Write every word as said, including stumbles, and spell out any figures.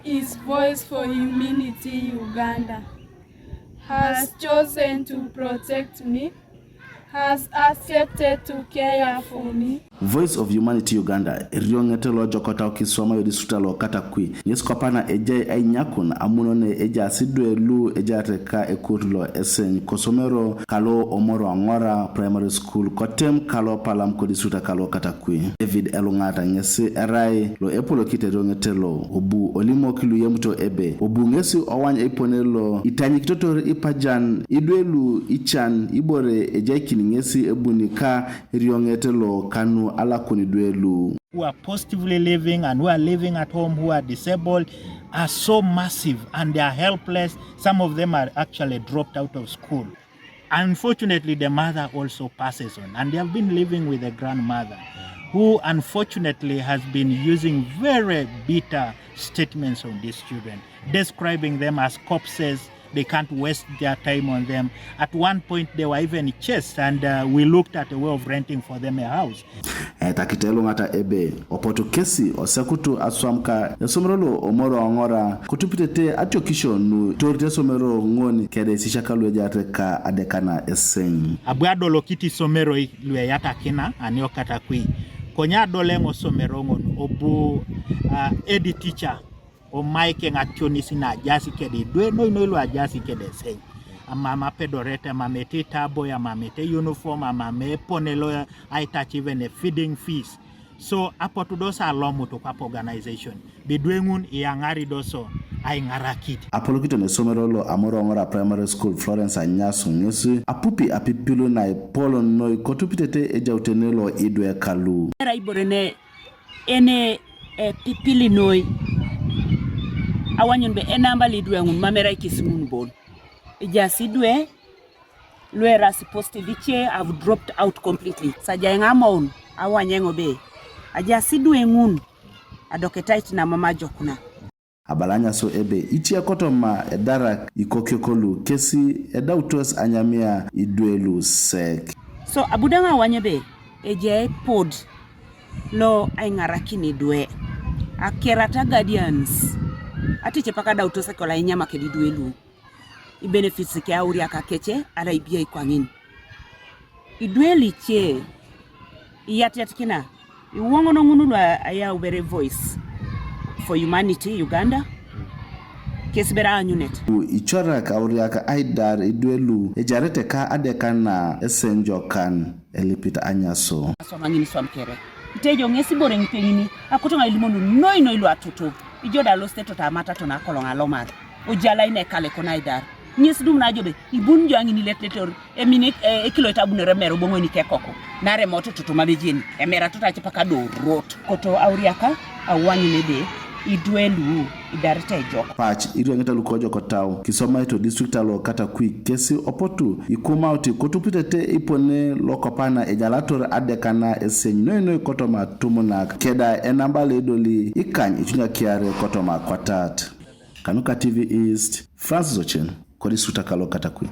Is Voice for Humanity Uganda has chosen to protect me, has accepted to care for me. Voice of Humanity Uganda, erioŋet lo ojokotau kiswama o district lo Katakwi, ŋes kopana ejai ainyakun amuno ne ejaasi idwe lu ejaate ka ekut lo eseny kosomero kalo Omoro Aŋora Primary School kotem kalo Palam ko district kalo Katakwi. David Elung'ata ŋesi erai lo epolokit erioŋet lo obu olimok lu iyemto ebe obu ŋesi owany eipone lo itanyikitotor ipajan idwe lu ican ibore ejaikin ŋesi ebuni ka erioŋet lo kanu alakun idwe lu. Who are positively living and who are living at home who are disabled are so massive and they are helpless. Some of them are actually dropped out of school. Unfortunately, the mother also passes on, and they have been living with the grandmother, who unfortunately has been using very bitter statements on these children, describing them as corpses. They can't waste their time on them. At one point, they were even chased, and uh, we looked at a way of renting for them a house. Etakit Elung'ata ebe opotu kesi osekutu aswam ka esomero lo Omoro Aŋora kotupitete atiokisio nu itorit esomero ŋon kede isisiak lu ejaate ka adeka na eseny. Abu adolokit isomeroi lu eyatakina ani o Katakwi. Konye adol eoŋ osomero ŋon obu uh, edi teacher omaike ŋationis na ajaasi kede idwe noi noi lu ajaasi kede eseny. Amam apedorete, amam ete itaboi, amam ete uniform, amam epone lo aitac even a feeding fees. So apotu do sa alomut kwap organization. Bidwe ŋun iyaŋari do so aiŋarakit. Apolokiton esomero lo Omoro Aŋora Primary School Florence Anyasu ŋesi apupi apipilu na ipolon noi kotupitete ejautene lo idwe kalu. Era ibore ne ene epipili noi awanyun be enamba lidwe ŋun mamera ikis ŋun bon. Ejaasi idwe lu eras positive ice have dropped out completely. Sajai ŋa maun awany eoŋ be ajaasi idwe ŋun adoketait na mama ajokuna. Abala Anyasu ebe itie kotoma edarak ikokiok lu kesi edautos anyamia idwe lu sek. So abu da eoŋ awany ebe ejai pod lo aiŋarakin idwe akerata guardians atice paka adautos akol ainyama kede idwe lu ibenefits ke auriak akece arai ibiai kwaŋin. Idwe lu ice iyatiatikina iwoŋon ŋun lu ayaubere Voice for Humanity Uganda kesi bere aanyunet. Icorak auriak aidar idwe lu ejarete ka adeka na eseny jokan. Elipit Anyasu. Aswam aŋin iswam kere. Itejo ŋes ibore ŋipeŋini akoto ŋa ilimonun noi noi lu atutu. Ijo da losit tota amatato na akoloŋ alomar. Ojalai na ekale kona aidar. Ŋes dum na ajo be ibun jo aŋin iletletor emini e- ekiloit abunore mere oboŋoni kekoku. Nare motututu mam ejeni emera tota acipak adorot. Koto auriaka awanyun ebe idwe lu idarete ejok. Pac irioŋeta lukojokotau kisomai to district alo Katakwi kesi opotu ikumauti kotupitete ipone lokopana ejalator adekana eseny noinoi kotoma tumunak keda enamba ledoli ikany itunyakiare kotoma kwatat. Kanuka T V East, Francis Ochen, kodistrict kalo Katakwi.